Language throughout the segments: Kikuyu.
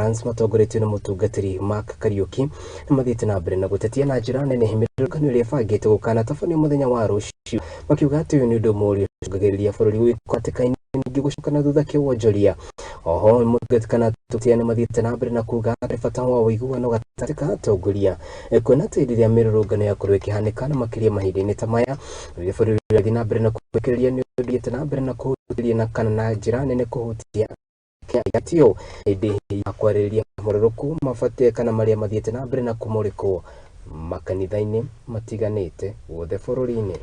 Deliverance matongoretio nĩ mũtungatĩri Mark Kariuki nĩ mathiĩte na mbere na gũtetia na njĩra nene mĩrũrũngano ĩrĩa ĩbangĩtwo gũkanatabanio mũthenya wa rũciũ, makiuga atĩ ũyũ nĩ ũndũ mũũru ũcũngagĩrĩria bũrũri gwĩkora hatĩka-inĩ ningĩ gũcoka na thutha kĩwonjoria. Oho mũtungatĩri kana atetia nĩ mathiĩte na mbere na kuga atĩ bata wa ũiguano gatagatĩ ka atongoria, kuona atĩ hĩndĩ ĩrĩa mĩrũrũngano yakorwo ĩkĩhanĩka na makĩria mahinda-inĩ ta maya rĩrĩa bũrũri ũrathiĩ na mbere na kũrekereria, nĩ ũthiĩte na mbere na kũhutĩria na kana na njĩra nene kũhutia atio hĩndĩ ya kwarĩrĩria mogarũrũku mabatiĩ kana marĩa mathiĩte na mbere na kũmũrĩkwo makanitha-inĩ matiganĩte guothe bũrũri-inĩ.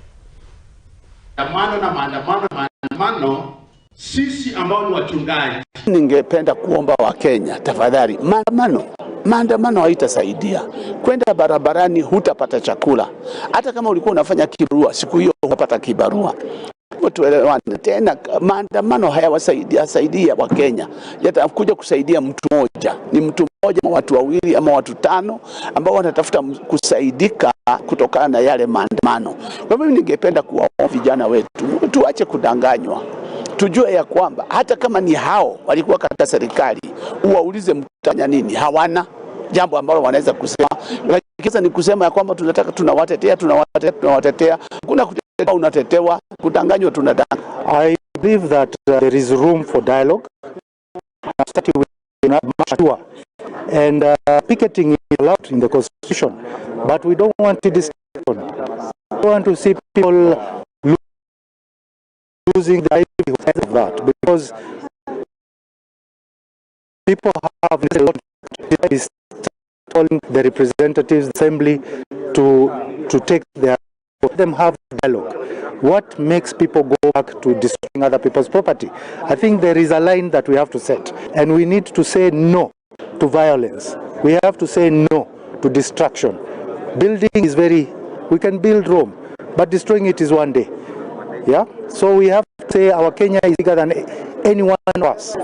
Maandamano na maandamano na maandamano, sisi ambao ni wachungaji Ningependa kuomba Wakenya, tafadhali, maandamano maandamano haitasaidia. Kwenda barabarani hutapata chakula, hata kama ulikuwa unafanya kibarua siku hiyo hutapata kibarua. Tuelewane tena, maandamano hayawasaidia saidia Wakenya, yatakuja kusaidia mtu mmoja, ni mtu mmoja ama watu wawili ama watu tano ambao wanatafuta kusaidika kutokana na yale maandamano. Kwa hivyo ningependa kuwaomba vijana wetu tuache kudanganywa, tujue ya kwamba hata kama ni hao walikuwa katika serikali, uwaulize mtafanya nini, hawana jambo ambalo wanaweza kusema. Lakini sasa ni kusema ya kwamba tunataka, tunawatetea, tunawatetea, tunawatetea. Kuna kutetea, unatetewa, kudanganywa, tunadanganywa. I believe that there is room for dialogue, starting with mature. And picketing is allowed in the constitution, but we don't want to destruction. We want to see people losing their livelihood of that, because people have a lot is calling the representatives assembly to take their let them have dialogue. What makes people go back to destroying other people's property? I think there is a line that we have to set, and we need to say no to violence. We have to say no to destruction. Building is very, we can build Rome, but destroying it is one day. Yeah? So we have to say our Kenya is bigger than any one of us.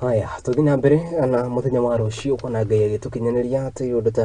Haya, tũthiĩ na mbere na mũthenya wa rũciũ, kuona Ngai agĩtũkinyanĩria atĩ ũndũ ta